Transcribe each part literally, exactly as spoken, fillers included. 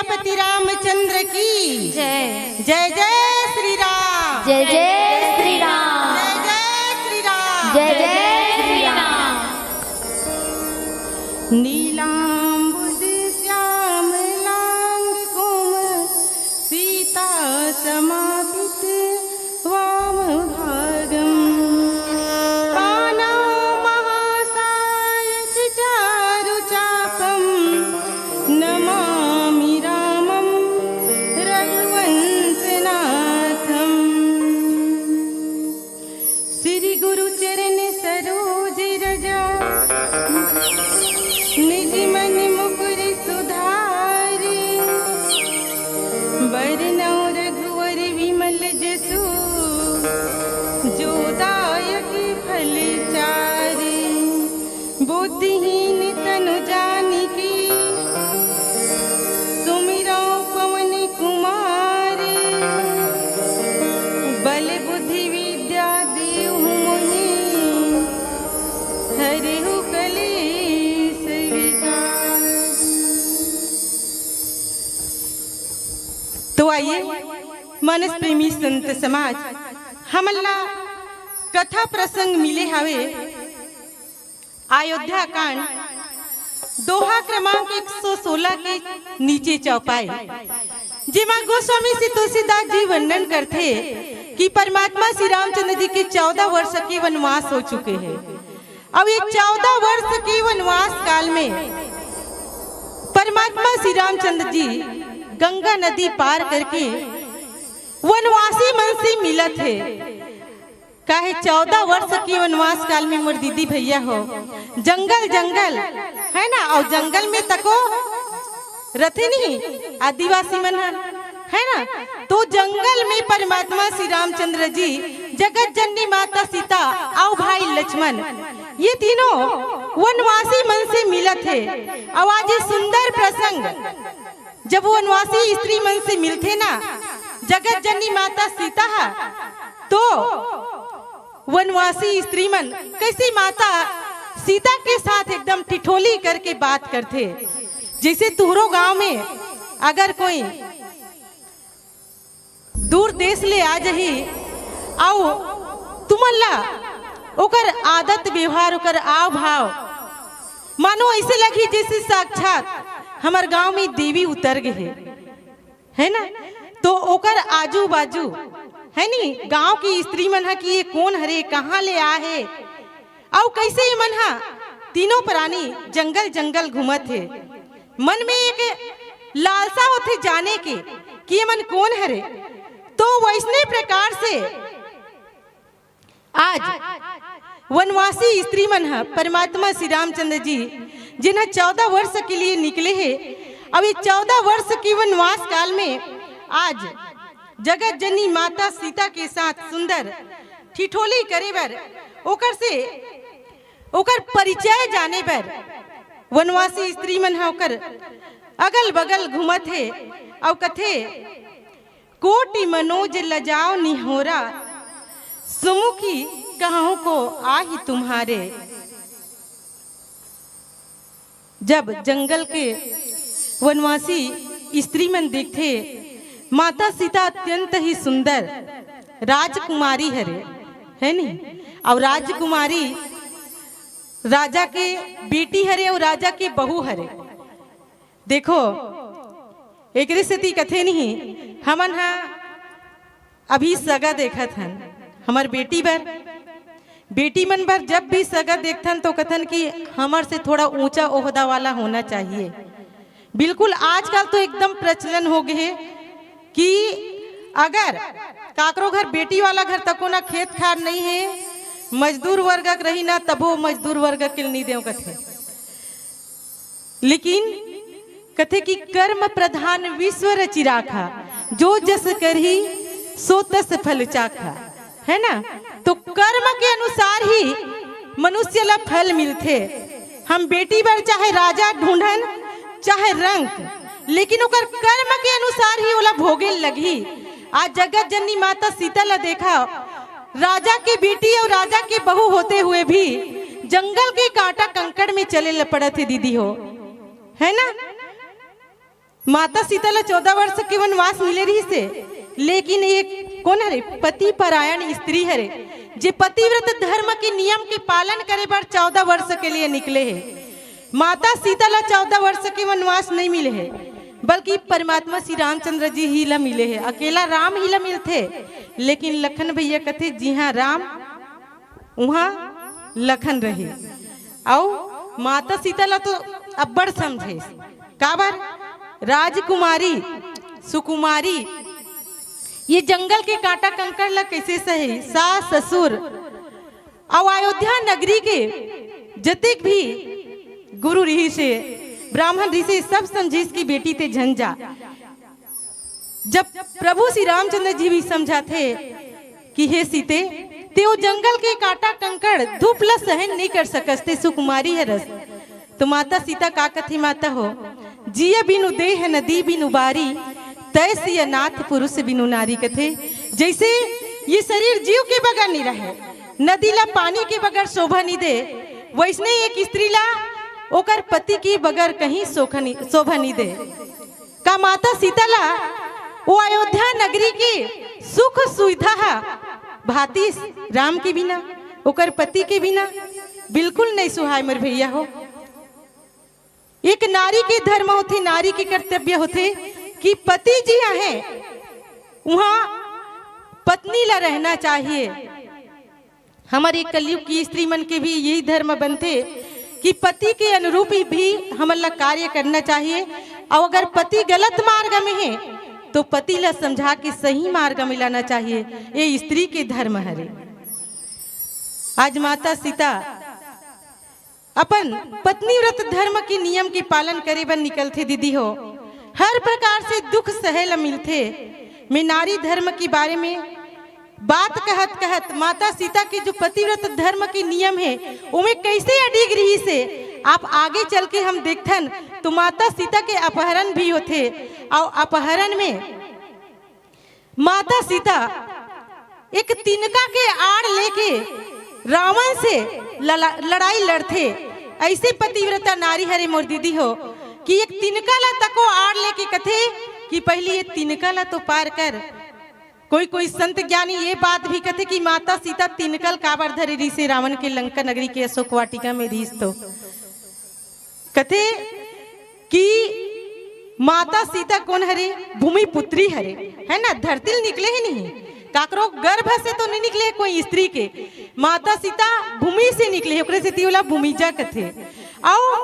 पति रामचंद्र की जय। जय जय श्री राम। जय जय श्री राम। जय जय श्री राम। जय जय श्री राम। नीलांबुज श्यामलांग कुम सीता समापित वाम भागम। पाणौ महासायक चारु चापम नमामि रामम रघुवंशनाथम। श्री गुरु चरण सरोज रजा निज मन मुकुर सुधारी। बरनौ रघुवर विमल जसु जो दायक फल चारी। बुद्धिहीन तनु जानिके सुमिरौ पवन कुमार। बल बुद्धि विद्या देहु मोहि हरहु कलेस विकार। तो आइए मानस प्रेमी संत समाज, हमन ला कथा प्रसंग मिले हवे अयोध्या कांड, दोहा क्रमांक एक सौ सोलह के नीचे चौपाई, जेमा गोस्वामी श्री तुलसीदास जी वर्णन करथे कि परमात्मा श्री रामचंद्र जी के चौदह वर्ष के वनवास हो चुके हे। अब ये चौदह वर्ष के वनवास काल में परमात्मा श्री रामचंद्र जी गंगा नदी पार करके वनवासी मन से मिलत हे। काहे चौदह वर्ष के वनवास काल में मोर दीदी भैया हो, जंगल जंगल है ना, अउ जंगल में तको रथे नहीं आदिवासी मन ह, है ना। तो जंगल में परमात्मा श्री रामचंद्र जी, जगत जननी माता सीता अउ भाई लक्ष्मण, ये तीनों वनवासी मन से मिलत हे। अउ आज ये सुंदर प्रसंग, जब वो वनवासी स्त्री मन से मिलथे ना जगत जननी माता सीता ह, तो वनवासी स्त्री मन कैसे माता सीता के साथ एकदम ठिठोली करके बात करथे। जैसे तुहरो गांव में अगर कोई दूर देश ले आ जही, अउ तुमन ला ओकर आदत व्यवहार, ओकर आव भाव, मानो ऐसे लगही जैसे साक्षात हमर गांव में देवी उतर गे हे, है ना। तो ओकर आजू बाजू, है नी, गांव की स्त्री मन ह कि ये कोन हरे, कहाँ ले आ हे, अउ कैसे ये मन ह तीनों प्राणी जंगल जंगल घूमत हे। मन में एक लालसा होथे जाने के कि ये मन कोन हरे। तो वैसने प्रकार से आज वनवासी स्त्री मन ह परमात्मा श्री रामचंद्र जी, जिन्ह चौदह वर्ष के लिए निकले हे, अब ये चौदह वर्ष के वनवास काल में आज जगत जननी माता सीता के साथ सुंदर ठिठोली करे बर, ओकर से ओकर परिचय जाने बर वनवासी स्त्री मन ह ओकर अगल बगल घूमत हे अउ कथे, कोटि मनोज लजाओ निहोरा, सुमुखी कहूँ को आहि तुम्हारे। जब जंगल के वनवासी स्त्री मन देखथे, माता सीता अत्यंत ही सुंदर राजकुमारी हरे, है नी? अउ राजकुमारी राजा के बेटी हरे अउ राजा के बहू हरे। देखो, एकरे सेती कथे नहीं, हमन ह अभी सगा देखत हन हमर बेटी बर। बेटी मन बर जब भी सगा देखथन तो कथन कि हमर से थोड़ा ऊंचा ओहदा वाला होना चाहिए। बिल्कुल आजकल तो एकदम प्रचलन हो गए हे कि अगर काकरो घर बेटी वाला घर तको ना खेत खार नहीं हे, मजदूर वर्ग के रही ना, तभो मजदूर वर्ग के नहीं देव कथे। लेकिन कथे कि कर्म प्रधान विश्व रचि राखा, जो जस करही सो तस फल चाखा, है ना? तो कर्म के अनुसार ही मनुष्य ला फल मिलथे। हम बेटी बर चाहे राजा ढूंढन, चाहे रंक, लेकिन ओकर कर्म के अनुसार ही ओला भोगे लगही। आज जगत जननी माता सीता ला देखा, राजा के बेटी अउ राजा के बहू होते हुए भी जंगल के कांटा कंकड़ में चले ल पड़त हे दीदी हो, है ना? माता सीता ला चौदह वर्ष के वनवास मिले रहिस हे, लेकिन एक कोन हरे? पति परायण स्त्री हरे, जे पतिव्रत धर्म के नियम के पालन करे बर चौदह वर्ष के लिए निकले हे। माता सीता ला चौदह वर्ष के वनवास नहीं मिले हे, बल्कि परमात्मा श्री रामचंद्र जी ही ला मिले हे, अकेला राम ही ला मिलथे। लेकिन लखन भैया कथे, "जिहाँ राम, उहाँ लखन रहे।" अउ माता सीता ला तो अब्बड़ समझे। काबर? राजकुमारी, सुकुमारी, ये जंगल के कांटा कंकड़ ला कैसे सहे? सास, ससुर, अउ अयोध्या नगरी के जतेक भी गुरु रिहिस हे, ब्राह्मण रिहिस हे, सब समझिस कि बेटी ते झन जा। जब प्रभु श्री रामचंद्र जी भी समझाथे कि हे सीते, ते ओ जंगल के कांटा कंकड़ धूप ला सहन नहीं कर सकस, ते सुकुमारी हरस। तो माता सीता का कथे, माता हो, "जिय बिनु देह नदी बिनु बारी, तैसिय नाथ पुरुष बिनु नारी" कथे। जैसे ये शरीर जीव के बगैर नहीं रहे, नदी ला पानी के बगैर शोभा नहीं दे, वैसने एक स्त्री ला ओकर पति के बगैर कहीं शोभा नहीं, शोभा नहीं दे। का माता सीता ला ओ अयोध्या नगरी के सुख सुविधा हा भातीस राम के बिना, ओकर पति के बिना? बिल्कुल नहीं सुहाय मोर भैया हो। एक नारी के धर्म होथे, नारी के कर्तव्य होथे कि पति जी आहे, उहाँ पत्नी ला रहना चाहिए। हमर एक कलयुग की स्त्री मन के भी यही धर्म बनथे कि पति के अनुरूप ही भी हमन ला कार्य करना चाहिए, अउ अगर पति गलत मार्ग में हे तो पति ला समझा के सही मार्ग में लाना चाहिए। ये स्त्री के धर्म हरे। आज माता सीता अपन पत्नीव्रत धर्म के नियम के पालन करे बर निकलथे दीदी हो। हर प्रकार से दुख सहे ल मिलथे। मैं नारी धर्म के बारे में बात कहत कहत माता सीता के जो पतिव्रत धर्म के नियम हे, ओमे कैसे अडिग रहिस हे, आप आगे चल के हम देखथन तो माता सीता के अपहरण भी होथे। अउ अपहरण में माता सीता एक तिनका के आड़ लेके रावण से लला-, लड़ाई लड़थे। ऐसे पतिव्रता नारी हरे मोर दीदी हो कि एक तिनका ला तको आड़ लेके कथे कि पहली ये तिनका ला तो पार कर। कोई कोई संत ज्ञानी ये बात भी कथे कि माता सीता तिनका ल काबर धरे रिहिस हे, रावण के लंका नगरी के अशोक वाटिका में रिहिस तो कथे कि माता सीता कोन हरे? भूमि पुत्री हरे, है ना? धरती ल निकले ही नहीं, काकरो गर्भ से तो नहीं निकले कोई स्त्री के। माता सीता भूमि से निकले, ओकरे सेती ओला भूमिजा कथे। अउ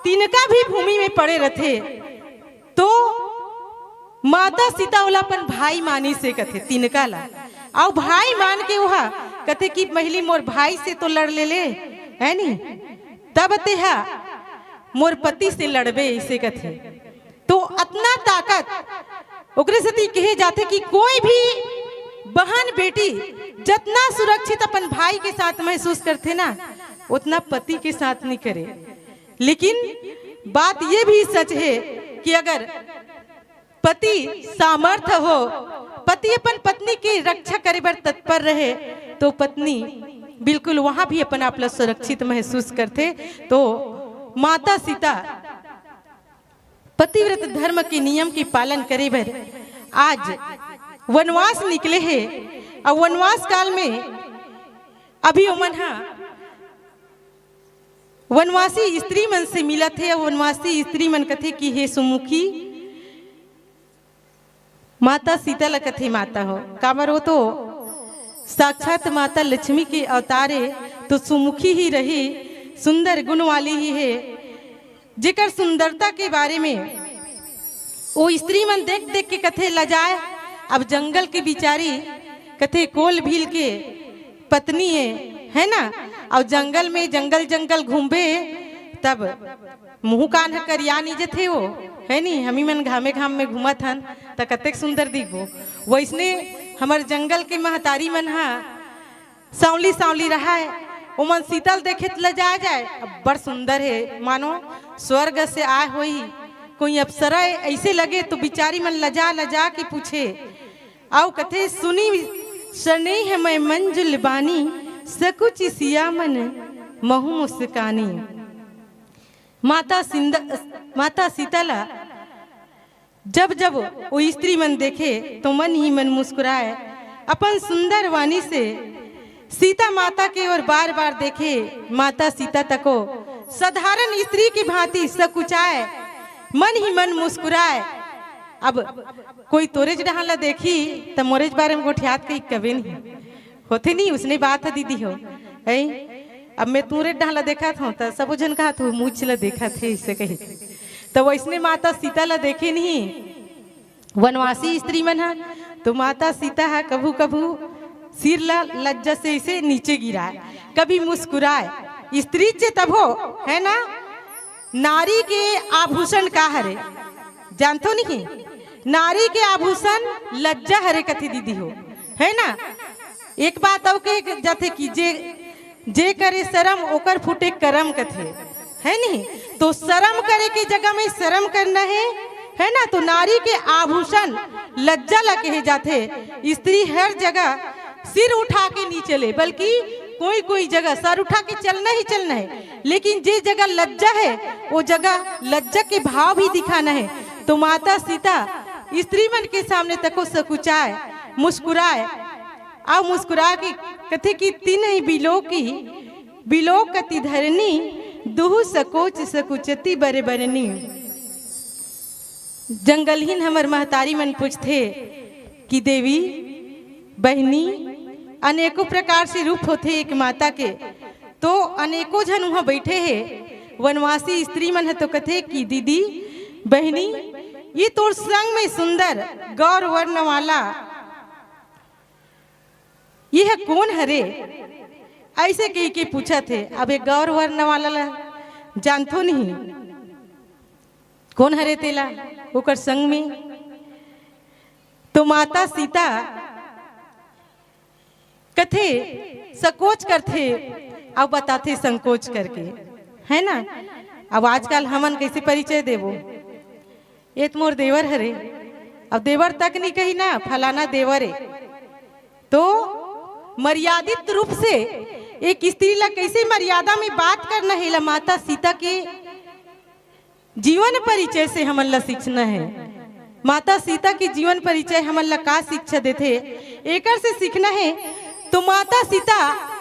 तिनका भी भूमि में पड़े रथे, तो माता सीता ओला अपन भाई मानिस हे कथे, तिनका ला। अउ भाई मान के ओहा कथे कि पहिली मोर भाई से तो लड़ ले ले, है नी? तब तेहा मोर पति से लड़बे, इसे कथे। तो अतना ताकत, ओकरे सेती कहे जाथे कि कोई भी बहन बेटी जतना सुरक्षित अपन भाई के साथ महसूस करथे ना, उतना पति के साथ नहीं करे। लेकिन बात ये भी सच है कि अगर पति सामर्थ हो, पति अपन पत्नी की रक्षा करे बर तत्पर रहे, तो पत्नी बिल्कुल वहां भी अपन आप ला सुरक्षित महसूस करथे। तो माता सीता पतिव्रत धर्म के नियम के पालन करे बर आज वनवास निकले हे। अब वनवास काल में अभी ओमन हा वनवासी स्त्री मन से मिलत हे। वनवासी स्त्री मन कथे कि हे सुमुखी, माता सीता ल कथे माता हो, काबर वो तो साक्षात माता लक्ष्मी के अवतार हे, तो सुमुखी ही रही, सुंदर गुण वाली ही हे, जेकर सुंदरता के बारे में वो स्त्री मन देख देख के कथे लजाए। अब जंगल के बिचारी कथे कोल भील के पत्नी हे, है ना? अउ जंगल में जंगल जंगल घूमबे तब मुंह कान ह करिया नी जथे वो, है नी? हमी मन घामे घाम में घूमत हन त कतेक सुंदर दिखबो। वैसने हमर जंगल के महतारी मन हा सांवली सांवली रहाय, ओमन सीता ल देखे त लजा जाए, अब्बड़ सुंदर हे, मानो स्वर्ग से आए होई कोई अप्सरा ऐसे लगे। तो बिचारी मन लजा लजा के पूछे, अउ कथे सुनी स्नेह मय मंजुल बानी, सकुच सिया मन महु मुस्कानी। माता सिंद-, माता सीता ला जब जब वो स्त्री मन देखे तो मन ही मन मुस्कुराए। अपन सुंदर वाणी से सीता माता के ओर बार बार देखे। माता सीता तको साधारण स्त्री की भांति सकुचाए, मन ही मन मुस्कुराए। अब कोई तोरेच डहान ला देखी त मोरेच बारे में गोठियात कही कबे नहीं होथे नहीं, उसने बात है दीदी हो। ऐ, अब मैं तोरे डहान ला देखत हूँ त सबो झन कहा तू मूछ ला देखत हे, ऐसे कही। त वैसने माता सीता ला देखे नहीं वनवासी स्त्री मन ह, तो माता सीता ह कभू कभू सिर ला लज्जा से इसे नीचे गिराए, कभी मुस्कुराए। स्त्री चे तभो, है ना? नारी के आभूषण का हरे, जानथो नहीं? नारी के आभूषण लज्जा हरे कथे दीदी हो, है ना? एक बात अउ कहे जाथे कि जे जे करे शरम ओकर फूटे करम कथे, है नहीं? तो शरम करे के जगह में शरम करना है, है ना? तो नारी के आभूषण लज्जा ला कहे जाथे। स्त्री हर जगह सिर उठा के नहीं चले, बल्कि कोई कोई जगह सर उठा के चलना ही चलना है, लेकिन जे जगह लज्जा है वो जगह लज्जा के भाव भी दिखाना है। तो माता सीता स्त्री मन के सामने तको सकुचाए, मुस्कुराए, अउ मुस्कुरा के कथे कि "तिन्हि बिलोकि बिलोकति धरनी, दुहु सकोच सकुचति बर बरनी।" जंगलहीन हमर महतारी मन पूछथे कि "देवी, बहिनी, अनेकों प्रकार से रूप होथे एक माता के, तो अनेकों झन उहाँ बैठे हे, वनवासी स्त्री मन ह तो कथे कि दीदी, बहिनी, ये तोर संग में सुंदर गौर वर्ण वाला ये ह कोन हरे?" ऐसे कहि के पूछत हे। अब ये गौर वर्ण वाला ला जानथो नहीं, कोन हरे तेला, ओकर संग में। तो माता सीता कथे सकोच करथे, अउ बताथे संकोच करके, है ना? अब आजकल हमन कैसे परिचय देबो? "ये तो मोर देवर हरे।" अब देवर तक नहीं कही ना, "फलाना देवर है।" तो मर्यादित रूप से एक स्त्री ला कैसे मर्यादा में बात करना है, ला माता सीता के जीवन परिचय से हमन ला सीखना है। माता सीता के जीवन परिचय हमन ला का शिक्षा देथे, एकर से सीखना है। तो माता सीता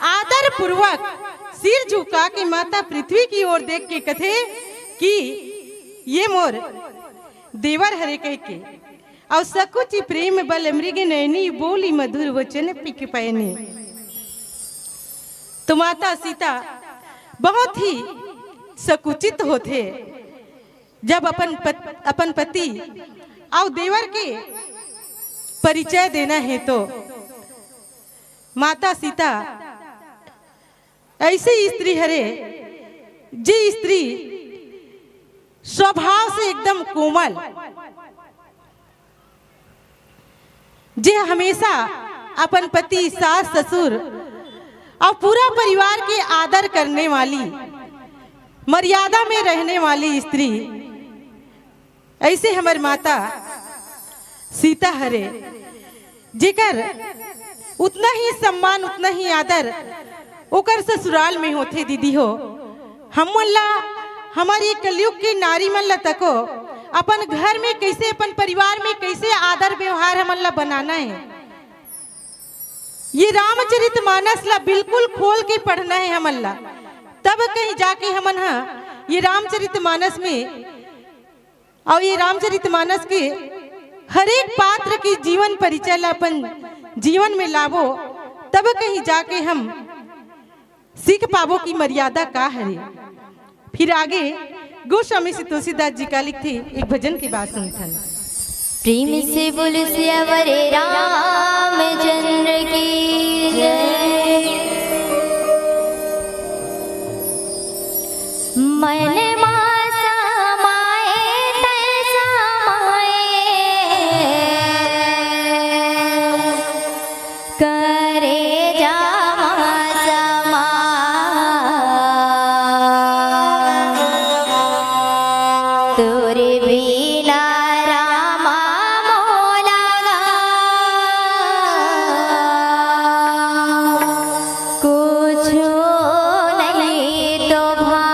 आदर पूर्वक सिर झुका के माता पृथ्वी की ओर देख के कथे कि "ये मोर देवर हरे" कह के। अउ सकुचि प्रेम बल मृग नयनी, बोली मधुर वचन पिक पैनी। तो माता सीता बहुत ही सकुचित होथे, जब अपन पत-, अपन पति अउ देवर के परिचय देना है तो माता सीता ऐसे स्त्री हरे, जे स्त्री स्वभाव से एकदम कोमल, जे हमेशा अपन पति, सास, ससुर अउ पूरा परिवार के आदर करने वाली, मर्यादा में रहने वाली स्त्री, ऐसे हमर माता सीता हरे, जेकर उतना ही सम्मान, उतना ही आदर ओकर ससुराल में होथे। दीदी हो, हमन ला, हमर ये कलयुग के नारी मन ला तको, अपन घर में कैसे, अपन परिवार में कैसे आदर व्यवहार हमन ला बनाना है, ये रामचरित मानस ला बिल्कुल खोल के पढ़ना है हमन ला। तब कहीं जाके हमन ह ये रामचरित मानस में, अउ ये रामचरित मानस के हर एक पात्र के जीवन परिचय ला अपन जीवन में लाबो, तब कहीं जाके हम सीख पाबो कि मर्यादा का हरे। फिर आगे गोस्वामी श्री तुलसीदास जी का लिखथे एक भजन के बात सुनथन। प्रेम से बोल सियावर रामचंद्र की जय। मन मा समाए तै समाए, करे जामा समा। तोरे बिना रामा मोला गा कुछु नहीं तो भा।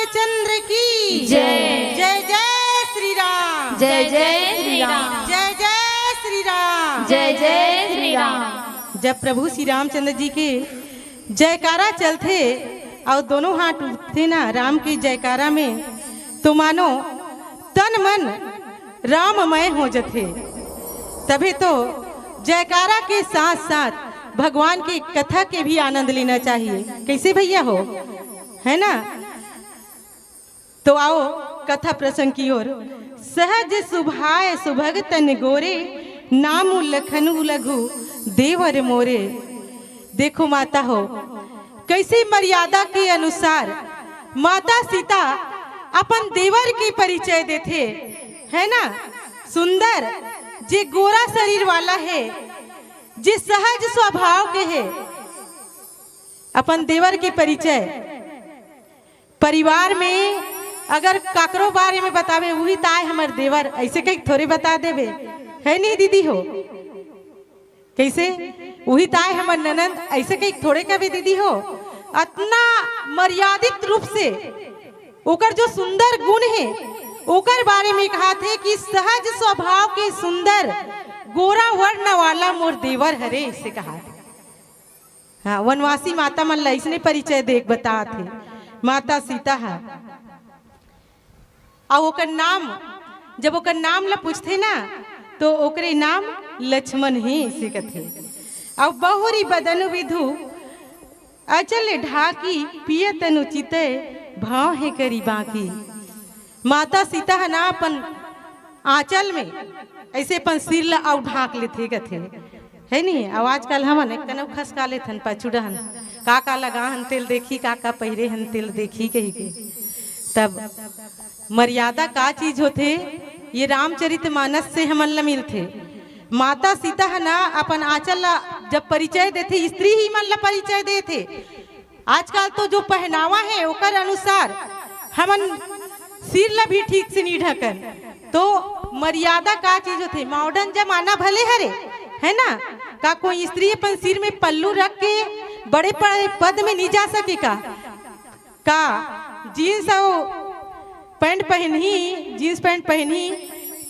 चंद्र की जय। जय जय श्री राम। जय जय श्री राम। जय जय श्री राम। जय जय श्री राम। जब प्रभु श्री रामचंद्र जी के जयकारा चलथे अउ दोनों हाथ उठथे ना राम के जयकारा में, तो मानो तन मन राममय हो जथे। तभे तो जयकारा के साथ साथ भगवान के कथा के भी आनंद लेना चाहिए। कैसे भैया हो, है ना? तो आओ कथा प्रसंग की ओर। सहज सुभाय सुभग तन गोरे, नाम लखनु लघु देवर मोरे। देखो माता हो, कैसे मर्यादा के अनुसार माता सीता अपन देवर के परिचय देथे, है ना? सुंदर, जे गोरा शरीर वाला है, जे सहज स्वभाव के है, अपन देवर के परिचय। परिवार में अगर काकरो बारे में बतावे, "उही ताय हमर देवर," ऐसे कहीं थोड़े बता देवे, है नहीं दीदी हो? कैसे? "उही ताय हमर ननंद," ऐसे कहीं थोड़े कहे दीदी हो? अतना मर्यादित रूप से ओकर जो सुंदर गुण है, ओकर बारे में कहाथे कि सहज स्वभाव के सुंदर गोरा वर्ण वाला मोर देवर हरे, ऐसे कहाथे। हाँ, वनवासी माता मन ला इसने परिचय दे के बतात हे माता सीता हा। अउ ओकर नाम, जब ओकर नाम ला पूछथे ना, तो ओकरे नाम लक्ष्मण हे, इसे कथे। अउ बहुरी बदन विधु अचल ढाकी, पिय तनु चितय भाव हे करी बाकी। माता सीता ह ना अपन आंचल में ऐसे अपन सिर ला अउ ढाक लेथे कथे, है नहीं? अउ आजकल हमन एक कनऊ खसका लेथन, पाछू डहन का का लगा हन तेल देखी, का का पहिरे हन तेल देखी कही के। तब मर्यादा का चीज होथे, ये रामचरित मानस से हमन ला मिलथे। माता सीता ह ना अपन आंचल ला जब परिचय देथे, स्त्री ही मन ला परिचय देथे। आजकल तो जो पहनावा है ओकर अनुसार हमन सिर ला भी ठीक से नहीं ढकन। तो मर्यादा का चीज होथे? मॉडर्न जमाना भले हरे, है ना? का कोई स्त्री अपन सिर में पल्लू रख के बड़े बड़े पद में नहीं जा सके का? का जींस अउ पैंट पहनही, जींस पैंट पहनही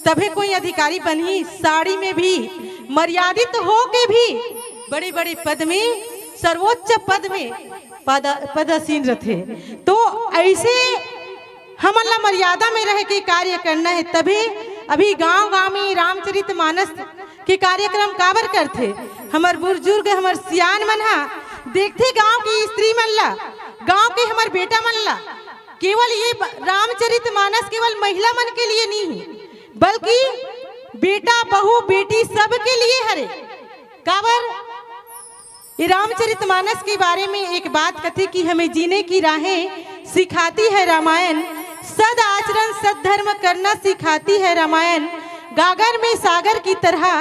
तभे कोई अधिकारी बनही? साड़ी में भी मर्यादित हो के भी बड़े बड़े पद में, सर्वोच्च पद में पद, पदासीन रथे। तो ऐसे हमन ला मर्यादा में रह के कार्य करना है। तभी अभी गांव गांव में रामचरित मानस के कार्यक्रम काबर करथे? हमर बुजुर्ग, हमर सियान मन हा देखथे गांव की स्त्री मन ला, गांव के हमर बेटा मन ला। केवल ये ब-, रामचरित मानस केवल महिला मन के लिए नहीं है, बल्कि बेटा, बहू, बेटी सबके लिए हरे। काबर? ये रामचरित मानस के बारे में एक बात कथे कि हमें जीने की राहें सिखाती है रामायण, सद आचरण सद्धर्म करना सिखाती है रामायण, गागर में सागर की तरह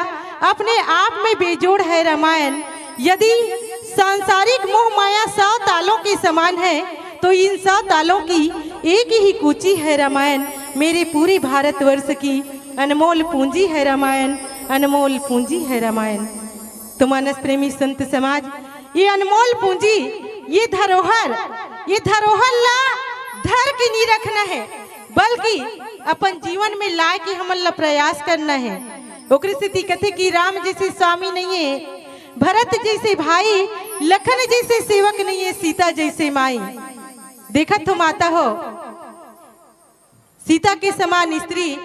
अपने आप में बेजोड़ है रामायण। यदि सांसारिक मोह माया सौ तालों के समान है, तो इन सौ तालों की एक ही कूची है रामायण। मेरे पूरे भारतवर्ष की अनमोल पूंजी है रामायण, अनमोल पूंजी है रामायण। तो मानस प्रेमी संत समाज, ये अनमोल पूंजी, ये धरोहर, ये धरोहर ला धर के नहीं रखना है, बल्कि अपन जीवन में लाए के हमन ला प्रयास करना है। ओकरे सेती कथे कि राम जैसे स्वामी नहीं है, भरत जैसे भाई, लखन जैसे सेवक नहीं है, सीता जैसे माई। देखत हो माता हो, सीता के समान स्त्री।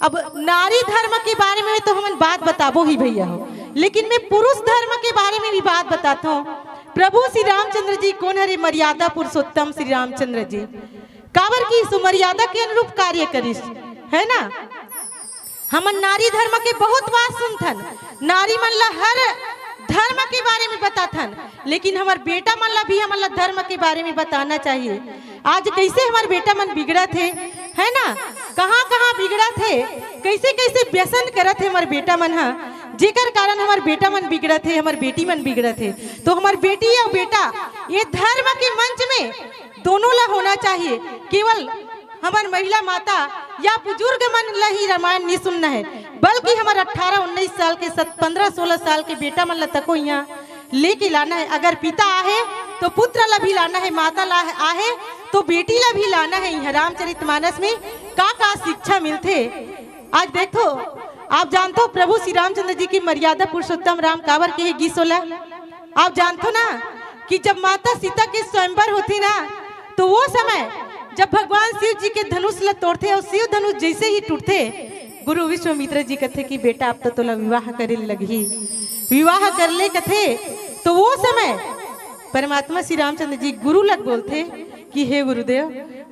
अब नारी धर्म के बारे में तो हमन बात बताबो ही भैया हो, लेकिन मैं पुरुष धर्म के बारे में भी बात बताता हूँ। प्रभु श्री रामचंद्र जी कोन हरे? मर्यादा पुरुषोत्तम श्री रामचंद्र जी। काबर कि सुमर्यादा के अनुरूप कार्य करिस, है ना? हमन नारी धर्म के बहुत बात सुनथन, नारी मन ला हर धर्म के बारे में बताथन, लेकिन हमर बेटा मन ला भी हमन ला धर्म के बारे में बताना चाहिए। आज कैसे हमर बेटा मन बिगड़त हे, है ना? कहाँ-कहाँ बिगड़त हे, कैसे-कैसे व्यसन करत हे हमर बेटा मन ह, जेकर कारण हमर बेटा मन बिगड़त हे, हमर बेटी मन बिगड़त हे। तो हमर बेटी अउ बेटा ये धर्म के मंच में दोनों ला होना चाहिए। केवल हमर महिला माता या बुजुर्ग मन ला ही रामायण नहीं सुनना है, बल्कि हमर अठारह उन्नीस साल के, सत-, पन्द्रह सोलह साल के बेटा मन ला तको यहाँ लेके लाना है। अगर पिता आहे तो पुत्र ला भी लाना है, माता ला आहे तो बेटी ला भी लाना हे। इहाँ रामचरितमानस में का का शिक्षा मिलथे, आज देखो। आप जानथो, प्रभु श्री रामचंद्र जी के मर्यादा पुरुषोत्तम राम काबर केहे गीस ओला? आप जानथो ना कि जब माता सीता के स्वयंवर होथे ना, तो वो समय जब भगवान शिव जी के धनुष ल तोड़थे अउ शिव धनुष जइसे ही टूटथे, गुरु विश्वामित्र जी कथे कि बेटा, अब तो तोला विवाह करे लगही, विवाह कर ले कथे। तो वो समय परमात्मा श्री रामचंद्र जी गुरु लग बोलथे कि हे गुरुदेव,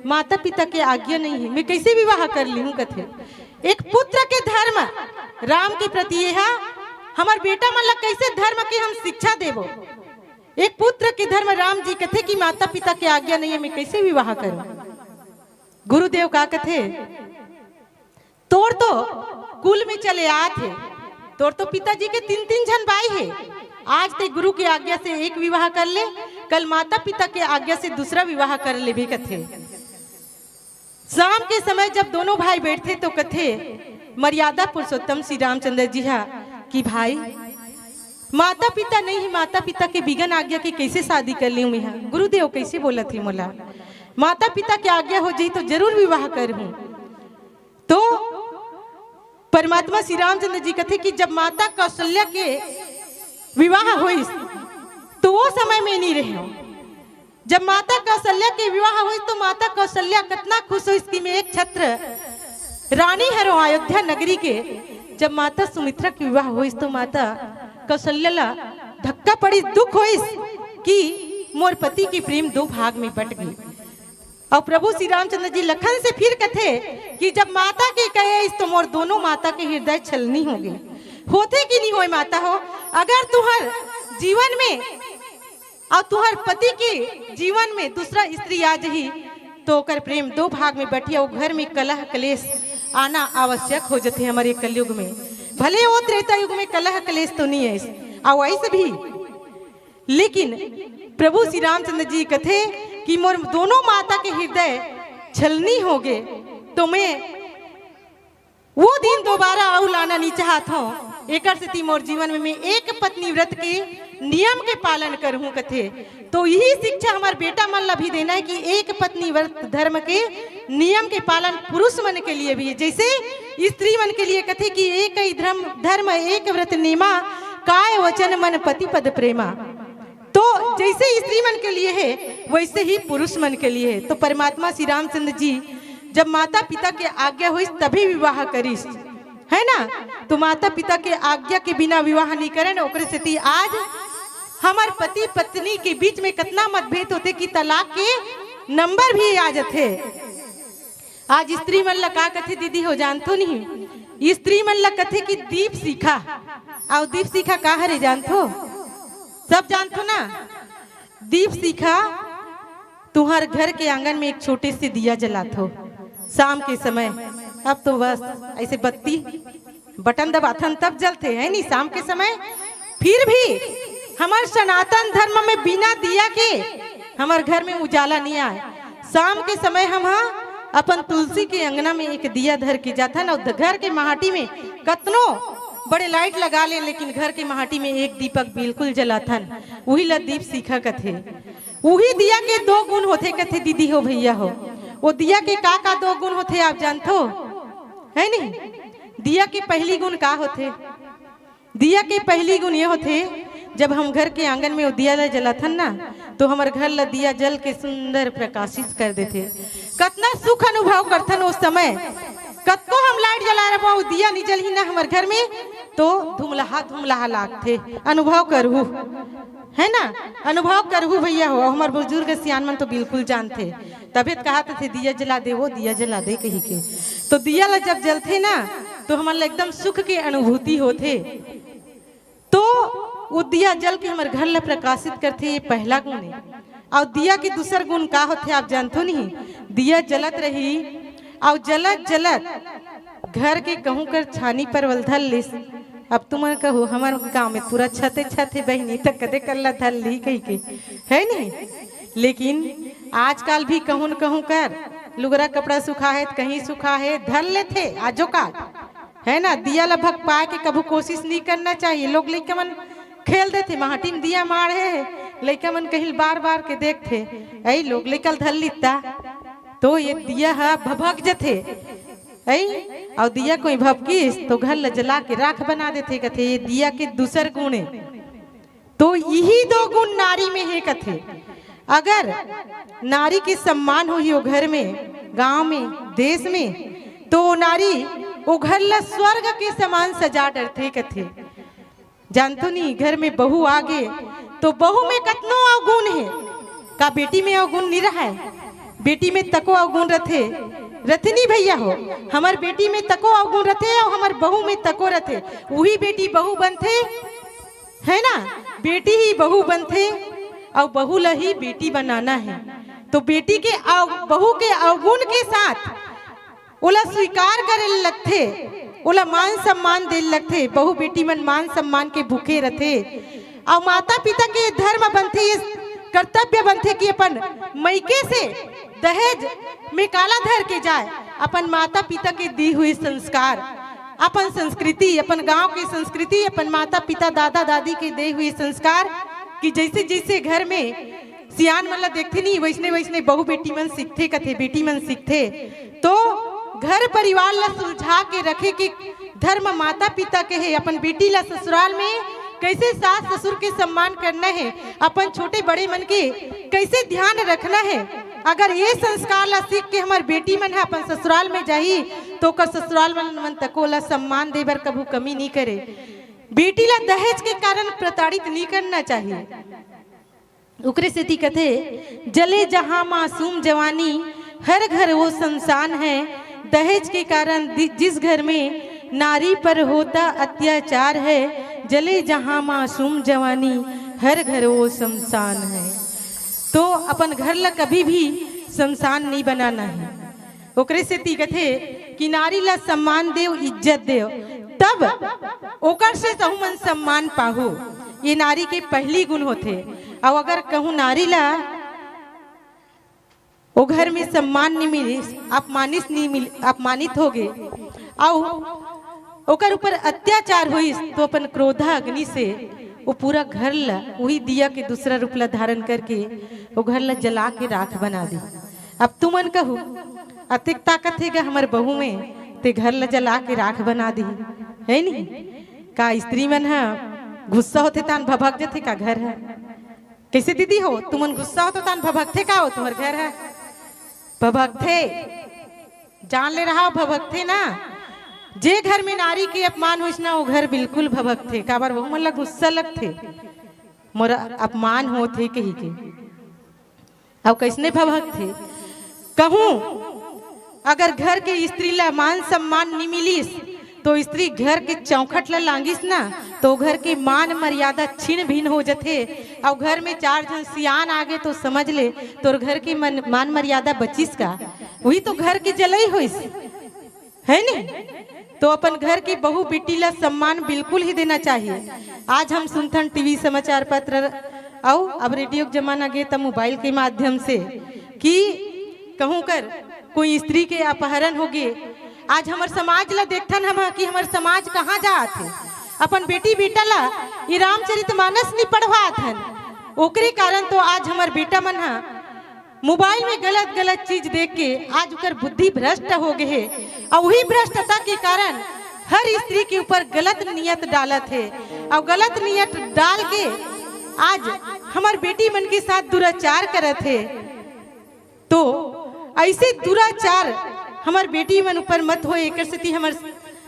माता पिता के आज्ञा नहीं हे, मैं कइसे विवाह कर लिहूं कथे। एक पुत्र के धर्म राम के प्रति ये हा, हमर बेटा मन ला कइसे धर्म के हम शिक्षा देबो। एक पुत्र के धर्म राम जी कथे कि माता पिता के आज्ञा नहीं हे, मैं कइसे विवाह करूं। गुरुदेव का कथे, तोर तो कुल में चले आत हे, तोर तो पिताजी के तीन तीन झन बाई हे। आज ते गुरु के आज्ञा से एक विवाह कर ले, कल माता पिता के आज्ञा से दूसरा विवाह कर लेबे कथे। शाम के समय जब दोनों भाई बैठथे तो कथे मर्यादा पुरुषोत्तम श्री रामचंद्र जी हा कि भाई, माता पिता नहीं हे, माता पिता के बिगन आज्ञा के कइसे शादी कर लिहूं मैं हा? गुरुदेव कइसे बोलत हे मोला? माता पिता के आज्ञा हो जाही तो जरूर विवाह करहूं। तो परमात्मा श्री रामचंद्र जी कथे कि जब माता कौशल्या के विवाह होइस तो वो समय में नहीं रहे। जब माता कौशल्या के विवाह होइस तो माता कौशल्या कतना खुश होइस कि मैं एक छत्र रानी हरों अयोध्या नगरी के। जब माता सुमित्रा के विवाह होइस तो माता कौशल्या ला धक्का पड़िस, दुख होइस कि मोर पति के प्रेम दो भाग में बट गे। अउ प्रभु श्री रामचंद्र जी लखन से फिर कथे कि जब माता के कहे तो मोर दोनों माता के हृदय छलनी हो गे। होथे कि नहीं होय माता हो, अगर तुहर जीवन में अउ तुहर पति के जीवन में दूसरा स्त्री आ जही तो ओकर प्रेम दो भाग में बटही अउ घर में कलह कलेश आना आवश्यक हो जथे। हमर ये कलयुग में भले वो त्रेता युग में कलह कलेश तो नहीं है, अउ ऐसे भी लेकिन प्रभु श्री रामचंद्र जी कथे कि मोर दोनों माता के हृदय छलनी हो गे, तो मैं वो दिन दोबारा अउ लाना नहीं चाहत हूँ। एकर सेती मोर जीवन में मैं एक पत्नी व्रत के नियम के पालन करहूँ कथे। तो यही शिक्षा हमर बेटा मन ला भी देना है कि एक पत्नी व्रत धर्म के नियम के पालन पुरुष मन के लिए भी है। जैसे स्त्री मन के लिए कथे कि एक ही धर्म, धर्म एक व्रत नेमा, काय वचन मन पति पद प्रेमा। तो जैसे स्त्री मन के लिए है, वैसे ही पुरुष मन के लिए है। तो परमात्मा श्री रामचंद्र जी जब माता पिता के आज्ञा होइस तभी विवाह करिस, है ना? तो माता पिता के आज्ञा के बिना विवाह नहीं करे ना। ओकरे सेती आज हमर पति पत्नी के बीच में कितना मतभेद होथे कि तलाक के नंबर भी आ जथे। आज स्त्री मन ला का कथे दीदी हो, जानथो नहीं? स्त्री मन ला कथे कि दीप शिखा। अउ दीप शिखा का हरे, जानथो? सब जानथो ना? दीप शिखा तुहर घर के आंगन में एक छोटे से दिया जलाथो शाम के समय। अब तो बस ऐसे बत्ती बटन दबाथन तब जलथे, है नी, शाम के समय। फिर भी हमर सनातन धर्म में बिना दिया के हमर घर में उजाला नहीं आए। शाम के समय हम हा अपन तुलसी के अंगना में एक दिया धर के जाथन अउ घर के महाटी में कतनो बड़े लाइट लगा ले, लेकिन घर के महाटी में एक दीपक बिल्कुल जलाथन। उही ला दीप शिखा कथे। उही दिया के दो गुण होथे कथे दीदी हो, भैया हो। वो दिया के का का दो गुण होथे आप जानथो, है नहीं? दिया के पहली गुण का होथे? दिया के पहली गुण ये होथे, जब हम घर के आंगन में वो दिया ला जलाथन ना, तो हमर घर ला दिया जल के सुंदर प्रकाशित कर देथे। कतना सुख अनुभव करथन उस समय। कतको हम लाइट जला रहा, वो दिया नहीं जलही ना हमर घर में, तो धुमलहा धुमलहा लागथे। अनुभव करहू, है ना? अनुभव करहू भैया हो। हमर बुजुर्ग सियान मन तो बिल्कुल जानथे, तभे त कहत थे, "दिया जला दे वो, दिया जला दे," कही के। तो दिया ला जब जलथे ना, तो हमन ला एकदम सुख के अनुभूति होथे। तो वो दिया जल के हमर घर ला प्रकाशित करथे, ये पहला गुण है। अउ दिया के दूसर गुण का होथे आप जानथो नहीं? दिया जलत रही अउ जलत जलत घर के कहूं कर छानी परवल धर लिस। अब तुमन कहू, हमर गांव में पूरा छते छते बहिनी त कदे कल्ला धर ली कही के, है नहीं? लेकिन आजकल भी कहूं न कहूं कर लुगरा कपड़ा सुखा है त कहीं सुखा है, धर लेथे आजो काल, है ना? दिया ला भग पाए के कभू कोशिश नहीं करना चाहिए। लोग लइका मन खेल देथे, माटी में दिया माढ़े हे, लइका मन कहिल बार बार के देखथे, "ऐ लोग लइका ल धर लित्ता तो ये दिया ह भभक जथे।" ऐ, अउ दिया कोई भभकिस तो घर ल जला के राख बना देथे, कथे ये दिया के दूसर गुण हे। तो यही दो गुण नारी में हे कथे। अगर नारी के सम्मान होही ओ घर में, गांव में, देश में, तो ओ नारी ओ घर ल स्वर्ग के समान सजा डरथे कथे। जानतो नी, घर में बहू आगे तो बहू में कतनो अवगुण हे, का बेटी में अवगुण नी रहय? बेटी में तको अवगुण रथे, रथे नी भैया हो? हमर बेटी में तको अवगुण रथे अउ हमर बहू में तको रथे। उही बेटी बहू बनथे, है ना? बेटी ही बहू बनथे अउ बहू ल ही बेटी बनाना हे। तो बेटी के अव-, बहू के अवगुण के साथ ओला स्वीकार करे ल लगथे, ओला मान सम्मान दे ल लगथे। बहू बेटी मन मान सम्मान के भूखे रथे। अउ माता पिता के धर्म बनथे, ये कर्तव्य बनथे कि अपन मइके से दहेज में काला धर के जाए, अपन माता पिता के दी हुई संस्कार, अपन संस्कृति, अपन गांव के संस्कृति, अपन माता पिता दादा दादी के दे हुई संस्कार, कि जैसे जैसे घर में सियान मन ला देखथे नी, वैसने वैसने बहू बेटी मन सीखथे कथे, बेटी मन सीखथे। तो घर परिवार ला सुलझा के रखे के धर्म माता पिता के हे। अपन बेटी ला ससुराल में कैसे सास ससुर के सम्मान करना हे, अपन छोटे बड़े मन के कैसे ध्यान रखना हे, अगर ये संस्कार ला सीख के हमर बेटी मन ह अपन ससुराल में जाही तो ओकर ससुराल मन, मन तको ला सम्मान दे बर कभू कमी नी करे। बेटी ला दहेज के कारण प्रताड़ित नी करना चाहिए। ओकरे सेती कथे, "जले जहां मासूम जवानी, हर घर वो शमशान है।" दहेज के कारण दि-, जिस घर में नारी पर होता अत्याचार है, जले जहां मासूम जवानी, हर घर वो शमशान है। तो अपन घर ला कभी भी शमशान नहीं बनाना है। ओकरे सेती कथे कि नारी ला सम्मान देव, इज्जत देव, तब ओकर से तहू मन सम्मान पाहू। ये नारी के पहली गुण होथे। अउ अगर कहूँ नारी ला ओ घर में सम्मान नहीं मिलिस, अपमानित नहीं मिल, अपमानित हो गए, अउ ओकर ऊपर अत्याचार होइस, तो अपन क्रोधा अग्नि से वो पूरा घर ला, वही दिया के दूसरा रूप ला धारण करके वो घर ला जला के राख बना दी। अब तुमन कहू, "अतेक ताकत हे गा हमर बहू में, ते घर ला जला के राख बना दी, है नी?" का स्त्री मन ह गुस्सा होथे तान भभक जथे का घर ह? कैसे दीदी हो, तुमन गुस्सा हो तो तान भभकथे का हो, तुम्हर घर ह भभकथे? जान ले रहा हो, भभकथे ना। जे घर में नारी के अपमान होइस ना, वो घर बिल्कुल भभकथे। काबर? वो मन ला गुस्सा लगथे, मोर अपमान होत हे कही के। अउ कैसने भभकथे? कहूँ अगर घर के स्त्री ला मान सम्मान नी मिलिस, तो स्त्री घर के चौखट ला लांगिस ना, तो घर के मान मर्यादा छिन भिन हो जथे। अउ घर में चार झन सियान आगे तो समझ ले, तोर घर के मन, मान मर्यादा बचिस का? वही तो घर के जलई होइस, है नी? तो अपन घर के बहू बेटी ला सम्मान बिल्कुल ही देना चाहिए। आज हम सुनथन टीवी समाचार पत्र अउ अब रेडियो के जमाना गे त मोबाइल के माध्यम से कि कहूँ कर कोई स्त्री के अपहरण हो गे। आज हमर समाज ला देखथन हम कि हमर समाज कहाँ जात हे, अपन बेटी बेटा ला ये रामचरित मानस नहीं पढ़वात हन। ओकरे कारण तो आज हमर बेटा मन ह मोबाइल में गलत गलत चीज देख के आज ओकर बुद्धि भ्रष्ट हो गए हे, अउ वही भ्रष्टता के कारण हर स्त्री के ऊपर गलत नियत डालत हे, अउ गलत नियत डाल के आज हमर बेटी मन के साथ दुराचार करत हे। तो ऐसे दुराचार हमर बेटी मन ऊपर मत होए, एकर सेती हमर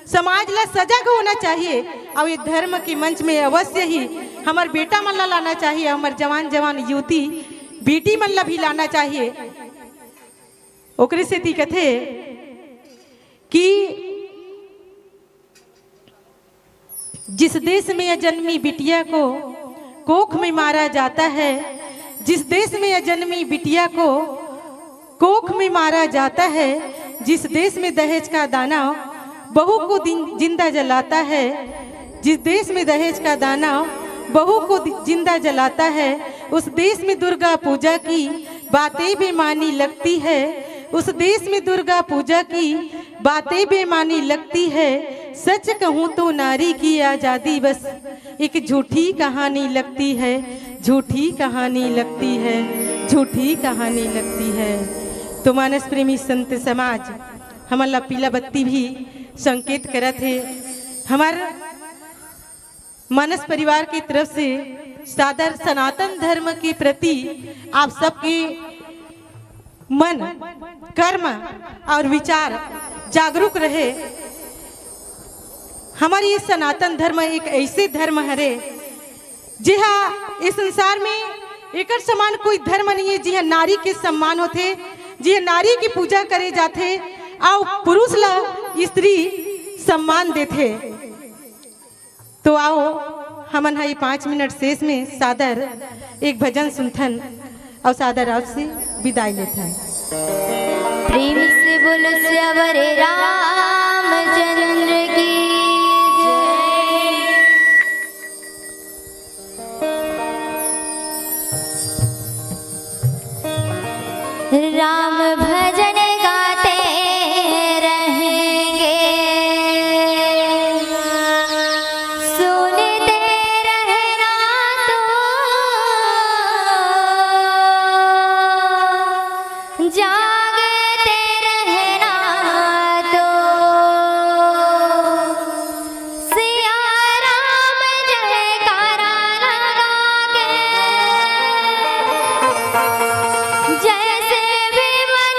समाज ला सजग होना चाहिए। अउ ये धर्म के मंच में अवश्य ही हमर बेटा मन ला लाना चाहिए, हमर जवान जवान युवती बेटी मन ला भी लाना चाहिए। ओकरे सेती कथे कि जिस देश में अजन्मी बिटिया को कोख में मारा जाता है, जिस देश में अजन्मी बिटिया को कोख में मारा जाता है, जिस देश में दहेज का दानव बहू को दिन, जिंदा जलाता है, जिस देश में दहेज का दानव बहू को दि-, जिंदा जलाता है, उस देश में दुर्गा पूजा की बातें बेमानी लगती है, उस देश में दुर्गा पूजा की बातें बेमानी लगती है। सच कहूँ तो नारी की आजादी बस एक झूठी कहानी लगती है। झूठी कहानी लगती है, झूठी कहानी लगती है। तो मानस प्रेमी संत समाज हमन ला पीला बत्ती भी संकेत करत हे। हमर मानस परिवार की तरफ से सादर सनातन धर्म के प्रति आप सबके मन, कर्म और विचार जागरूक रहे। हमर ये सनातन धर्म एक ऐसे धर्म हरे, जिहा इस संसार में एकर समान कोई धर्म नहीं है, जिहा नारी के सम्मान होथे, जिहा नारी की पूजा करे जाथे, अउ पुरुष ला स्त्री सम्मान देथे। तो आओ, हमन हा ये पाँच मिनट शेष में सादर एक भजन सुनथन अउ सादर आपसे विदाई लेथन। प्रेम से बोलो सियावर रामचंद्र की जय। राम भजन गाते रहेंगे, सुनते रहना तो, जागते रहना तो। सिया राम जयकारा लगा के, जैसे भी मन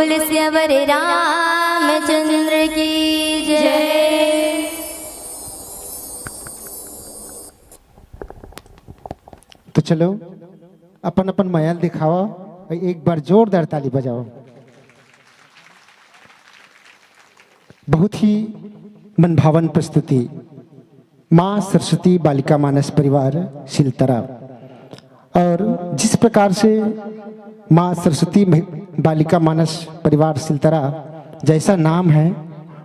सियावर रामचंद्र की जय। तो चलो, अपन अपन मया ल दिखावा और एक बार जोरदार ताली बजाओ। बहुत ही मनभावन प्रस्तुति, माँ सरस्वती बालिका मानस परिवार सिलतरा। और जिस प्रकार से माँ सरस्वती महि- बालिका मानस परिवार सिलतरा जैसा नाम है,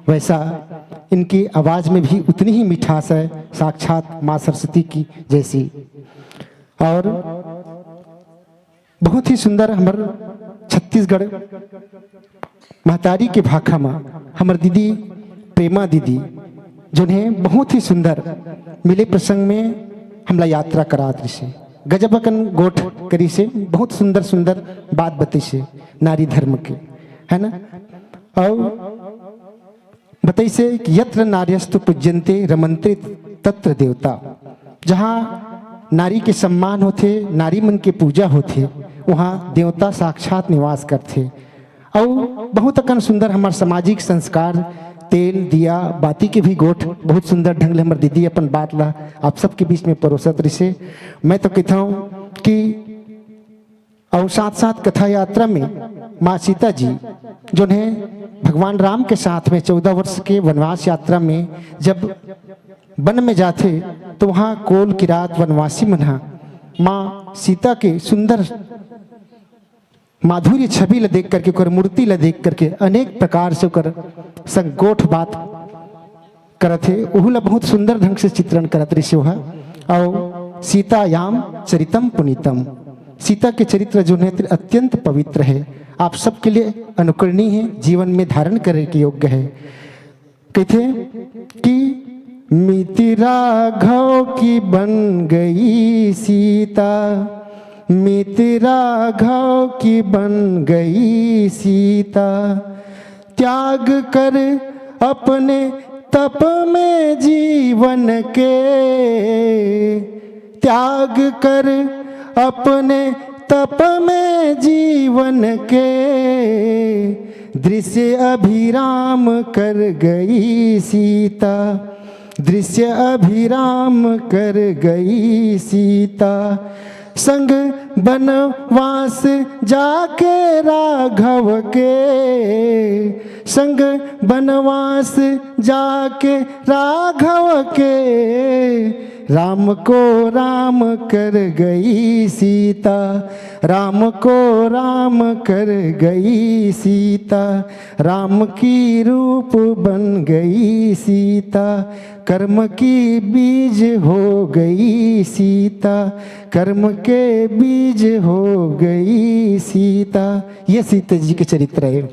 वैसा इनकी आवाज़ में भी उतनी ही मिठास है, साक्षात माँ सरस्वती की जैसी। और बहुत ही सुंदर हमर छत्तीसगढ़ महतारी के भाखा मा हमर दीदी प्रेमा दीदी, जोन्हें बहुत ही सुंदर मिले प्रसंग में हमला यात्रा करात रिसे, गजब अकन गोठ करिसे, बहुत सुंदर सुंदर बात बतइसे नारी धर्म के, है ना। और बतइसे कि यत्र नार्यस्तु पूज्यन्ते रमन्ते तत्र देवता, जहाँ नारी के सम्मान होथे, नारी मन के पूजा होथे, वहाँ देवता साक्षात निवास करथे। अउ बहुत अकन सुंदर हमर सामाजिक संस्कार, तेल दिया बाती के भी गोठ बहुत सुंदर ढंग ले हमर दीदी अपन बात ला आप सबके बीच में परोसत रिसे। मैं तो कहता हूँ कि और साथ साथ कथा यात्रा में माँ सीता जी, जोन्हें भगवान राम के साथ में चौदह वर्ष के वनवास यात्रा में जब वन में जाथे, तो वहाँ कोल किरात वनवासी मन ह माँ सीता के सुंदर माधुर्य छवि ल देख करके, ओकर मूर्ति ल देख करके अनेक प्रकार से ओकर संग गोठ बात करत हे, ओहू ला बहुत सुंदर ढंग से चित्रण करत रिसे ओहा। अउ सीतायाम चरितम पुनीतम, सीता के चरित्र जोन हे अत्यंत पवित्र हे, आप सबके लिए अनुकरणीय हे, जीवन में धारण करे के योग्य हे। कहिथे कि मिति राघव की बन गई सीता, मिति राघव की बन गई सीता, त्याग कर अपने तप में जीवन के, त्याग कर अपने तप में जीवन के, दृश्य अभिराम कर गई सीता, दृश्य अभिराम कर गई सीता। संग बनवास जाके राघव के, संग बनवास जाके राघव के, राम को राम कर गई सीता, राम को राम कर गई सीता, राम की रूप बन गई सीता, कर्म की बीज हो गई सीता, कर्म के बीज हो गई सीता। ये सीता जी के चरित्र हे।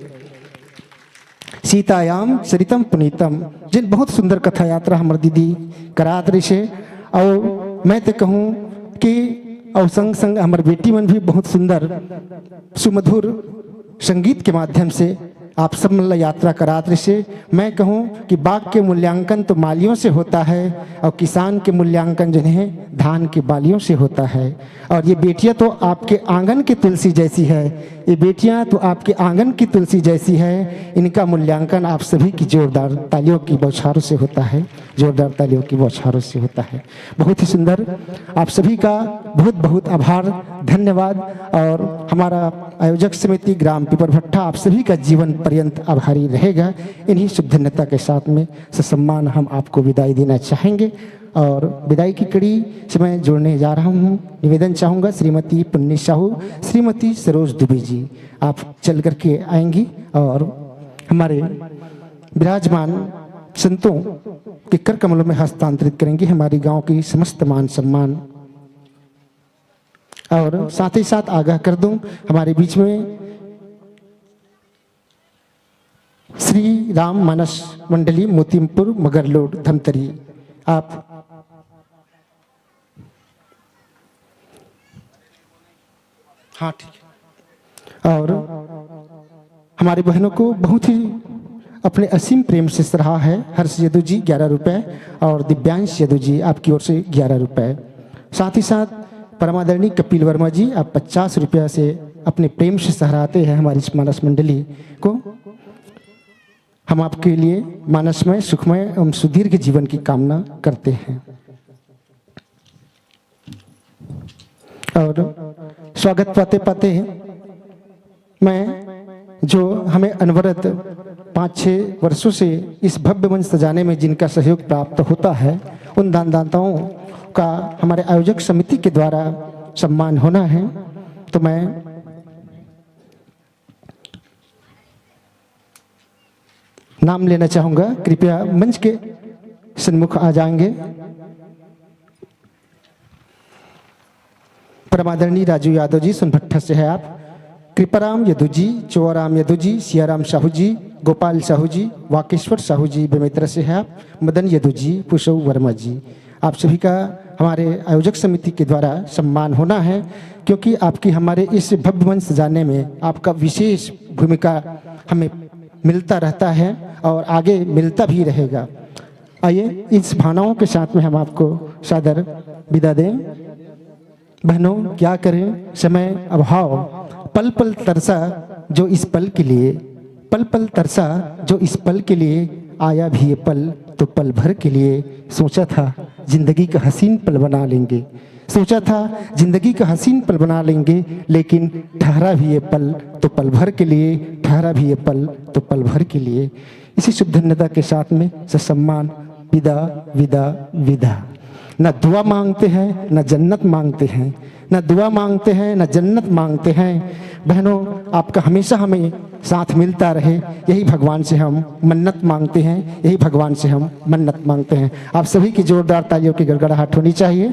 सीतायाम चरितम पुनीतम, जिन बहुत सुंदर कथा यात्रा हमर दीदी करात रिसे। अउ मैं तो कहूँ कि अउ संग संग हमर बेटी मन भी बहुत सुंदर सुमधुर संगीत के माध्यम से आप सब मन ला यात्रा करात रिसे। मैं कहूँ कि बाग के मूल्यांकन तो मालियों से होता है और किसान के मूल्यांकन जो है धान के बालियों से होता है। और ये बेटियां तो आपके आंगन की तुलसी जैसी है, ये बेटियां तो आपके आंगन की तुलसी जैसी है। इनका मूल्यांकन आप सभी की जोरदार तालियों की बौछारों से होता है, जोरदार तालियों की बौछारों से होता है। बहुत ही सुंदर, आप सभी का बहुत बहुत आभार, धन्यवाद। और हमारा आयोजक समिति ग्राम पिपरभट्टा आप सभी का जीवन पर्यंत आभारी रहेगा। इन्हीं शुभ धन्यता के साथ में ससम्मान हम आपको विदाई देना चाहेंगे। और विदाई की कड़ी से मैं जोड़ने जा रहा हूँ, निवेदन चाहूँगा श्रीमती पुन्नी साहू, श्रीमती सरोज दुबे जी, आप चल करके आएंगी और हमारे विराजमान संतों के कर कमलों में हस्तांतरित करेंगी हमारे गांव की समस्त मान सम्मान। और साथ ही साथ आगाह कर दूं, हमारे बीच में श्री राम मानस मंडली मोतिमपुर मगरलोड धमतरी, आप हाँ ठीक है। और हमारी बहनों को बहुत ही अपने असीम प्रेम से सराहा है हर्ष यदु जी ग्यारह रुपए और दिव्यांश यदु जी आपकी ओर से ग्यारह रुपए। साथ ही साथ परमादरणी कपिल वर्मा जी आप पचास रुपया से अपने प्रेम से सहराते हैं हमारी इस मानस मंडली को। हम आपके लिए मानसमय, सुखमय एवं सुदीर्घ जीवन की कामना करते हैं। और स्वागत पाते पाते मैं, जो हमें अनवरत पाँच छः वर्षों से इस भव्य मंच सजाने में जिनका सहयोग प्राप्त होता है, उन दानदाताओं का हमारे आयोजक समिति के द्वारा सम्मान होना है। तो मैं नाम लेना चाहूँगा, कृपया मंच के सन्मुख आ जाएंगे। परमादरणीय राजू यादव जी, सोनभट्ठा से है आप। कृपाराम यदु जी, चोराम यदु जी, सियाराम साहू जी, गोपाल साहू जी, वाकेश्वर साहू जी, बेमेतरा से है आप। मदन यदु जी, पुषव वर्मा जी, आप सभी का हमारे आयोजक समिति के द्वारा सम्मान होना है, क्योंकि आपकी हमारे इस भव्य मंच सजाने में आपका विशेष भूमिका हमें मिलता रहता है और आगे मिलता भी रहेगा। आइए, इस भावनाओं के साथ में हम आपको सादर विदा दें। बहनों, क्या करें, समय अभाव, पल पल तरसा जो इस पल के लिए, पल पल तरसा जो इस पल के लिए, आया भी ये पल तो पल भर के लिए। सोचा था जिंदगी का हसीन पल बना लेंगे, सोचा था जिंदगी का हसीन पल बना लेंगे, लेकिन ठहरा भी ये पल तो पल भर के लिए, ठहरा भी ये पल तो पल भर के लिए। इसी शुभ धन्यता के साथ में ससम्मान विदा, विदा, विदा। ना दुआ मांगते हैं, ना जन्नत मांगते हैं, ना दुआ मांगते हैं, ना जन्नत मांगते हैं। बहनों, आपका हमेशा हमें साथ मिलता रहे, यही भगवान से हम मन्नत मांगते हैं, यही भगवान से हम मन्नत मांगते हैं। आप सभी की जोरदार तालियों की गड़गड़ाहट होनी चाहिए।